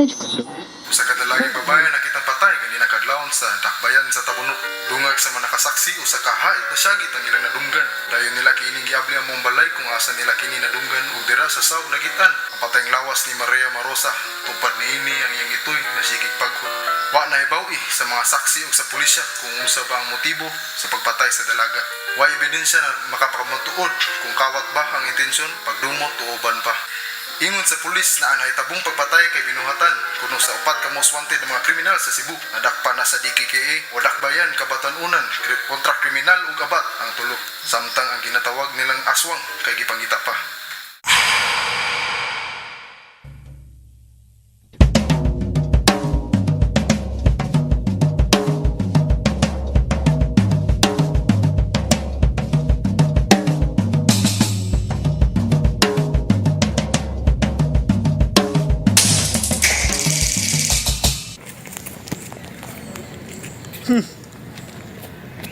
Message. Usa ka dalagang babae nakitang patay ganina kadlawon sa dakbayan sa Tabunok. Dungag sa mga nakasaksi, usa ka hait na syagit ang ilang nadunggan. Dayon nila kining giabli ang maong balay kung asa nila kini nadunggan ug dira sa saw nagitan ang patayng lawas ni Maria Marosa. Tupad niini ang iyang itoy na sigig paghot. Wa nahibaw-i sa mga saksi ug sa pulisya kung unsa ba ang motibo sa pagpatay sa dalaga. Wa ebidensya na makapamatuod kung kawat ba ang intensyon, pagdumot o uban pa. Ingon sa pulis na ang nahitabong pagpatay kay binuhatan kuno sa upat ka most wanted ng mga kriminal sa Cebu. Nadakpa na sa DKKA o Dakbayan Kabatan-unan, kontra kriminal ug abat ang tulo. Samtang ang ginatawag nilang aswang kay gipangita pa.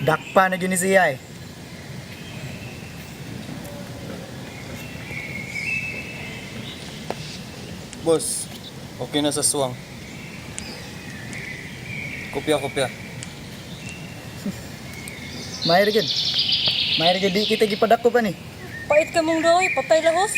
Dakpa na gyud ni siya eh. Boss, okay na sa suwang. Kopya, kopya. Mahir gyud. Mahir gyud di kita gipadako pa ni. Pait ka mong doy, patay lahos.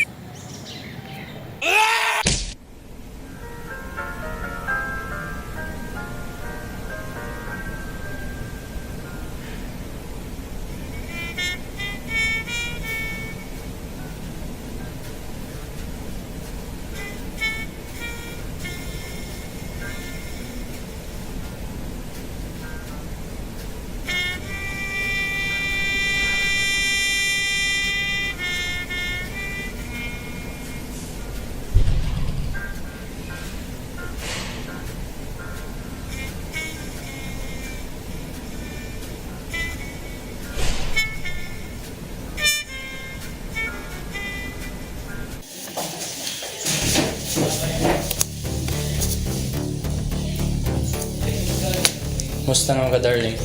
Musta naman ka, darling?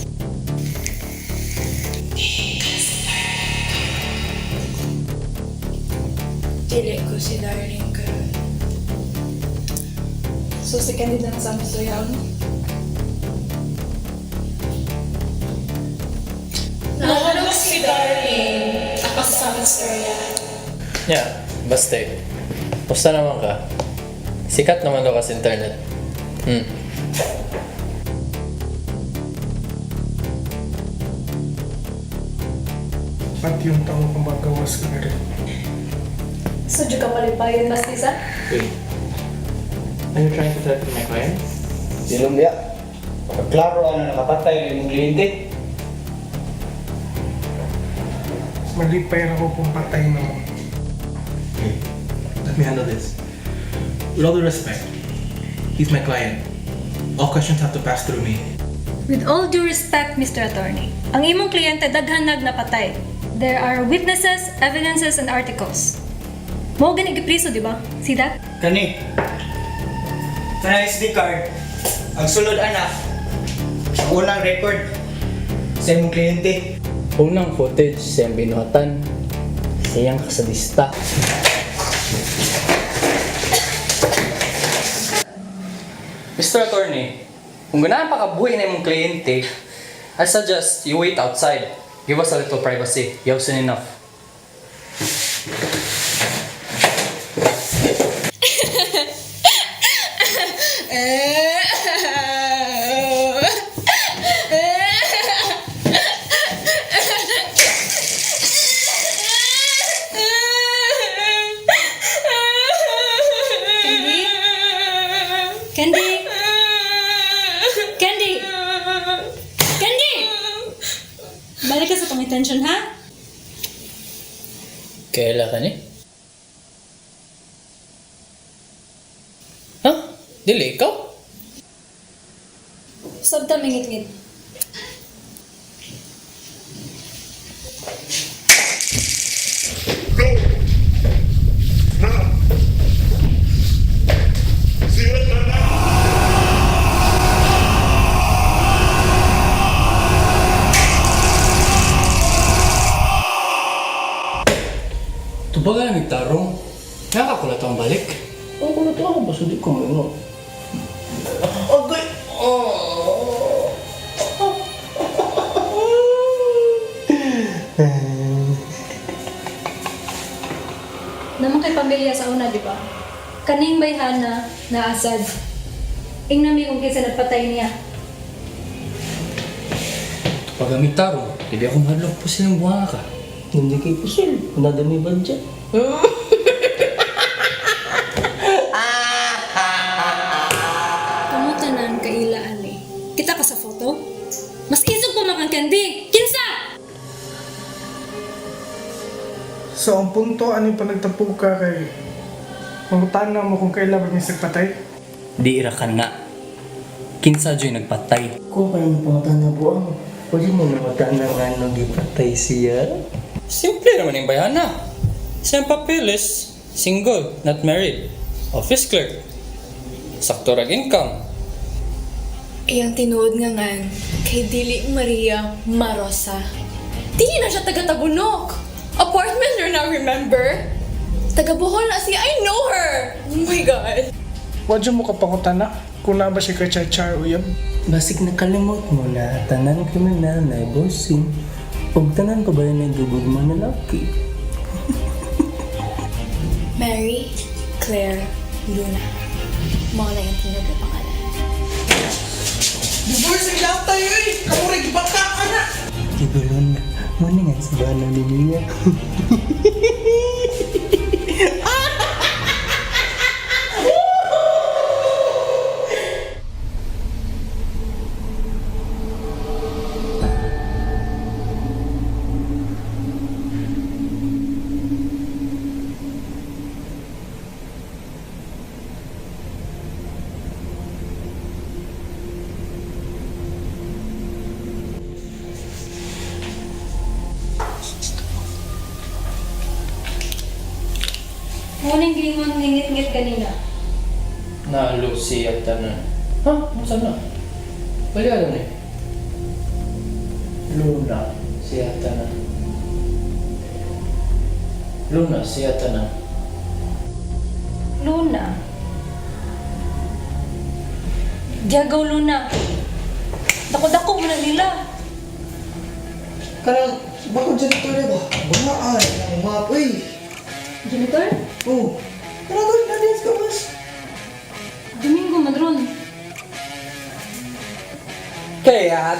Dili ko si darling karon. So, si Candy na sa istorya no? Nahalog si darling. Ako sa istorya. Yeah, basta eh. Musta naman ka? Sikat naman daw ka sa internet. Pati yung tao kung magawas ka na rin. So, di ka malipayon, Bastisa? Wait. Are you trying to threaten my client? Silong niya. Klaro ano nakapatay ang imong kliyente. Malipay ako kung patay na mo. Okay. Let me handle this. With all due respect, he's my client. All questions have to pass through me. With all due respect, Mr. Attorney, ang imong kliyente daghan nag napatay. There are witnesses, evidences, and articles. Mao gani gipriso, di ba? See that? Kani. Kana SD card. Ang sulod ana. Ang unang record sa imong kliyente. Unang footage sa iyang binuhatan, sa iyang kasadista. Mr. Attorney, kung ganahan pa kabuhi na imong kliyente, I suggest you wait outside. Give us a little privacy. You have seen enough. Candy? Candy? Candy! Candy! Balik ka sa tong attention, ha? Kaila ka ni? Ha? Dili ikaw? Sabta mingit-ngit. Tubaga na migtarong. Nakakulat ang balik. Ang kulat ako, basta di ko mo. Okay. Oh. Naman kay pamilya sa una, di ba? Kaning bayhana na asad. Ingnan mi kung kinsa nagpatay niya. Pagamitaro, di ba ako mahadlok po silang buha ka? Hindi kay pusil. Nadami budget. Kamo tanan kaila ani. Kita ka sa photo? Mas isog pa man kang candy. Kinsa? So, ang punto, ano yung panagtapo ka kay... Mangutana mo kung kailan ba may patay? Di ira ka na. Kinsa joy nagpatay. Kung pa nang pangutana buang, pwede mo nangutana nga nung gipatay siya? Simple naman yung bayhana. Siyang papeles, single, not married, office clerk, sakto rag income. Iyang tinuod nga ngan, kay Dili Maria Marosa. Dili na siya taga-Tabunok. Apartment or not remember? Taga Bohol na siya. I know her! Oh my God. Wadyo mo ka pangutana kung na ba siya kay Char uyab. Basig nakalimot mo na tanan kriminal na bossing. Ug tanan pa ba yun nagugugma na laki? Mary Claire Luna. Mao na yung tinuod na pangalan. Divorce ang latay eh! Kamuray gibaka ka na! Kigulon na. Muna nga sa bana ni Mia. Ngunit gingon ngingit-ngit kanina. Na Lucy at tanan. Ha? Ano na? Wala ano eh. Luna siya tanan. Luna siya tanan. Luna. Diagaw Luna. Dako-dako mo na nila. Kanang, bakit janitor na ba? Bungaan, ang map, uy! Janitor? Oh, tara tol, nadiyan ka boss! Domingo man ron. Kaya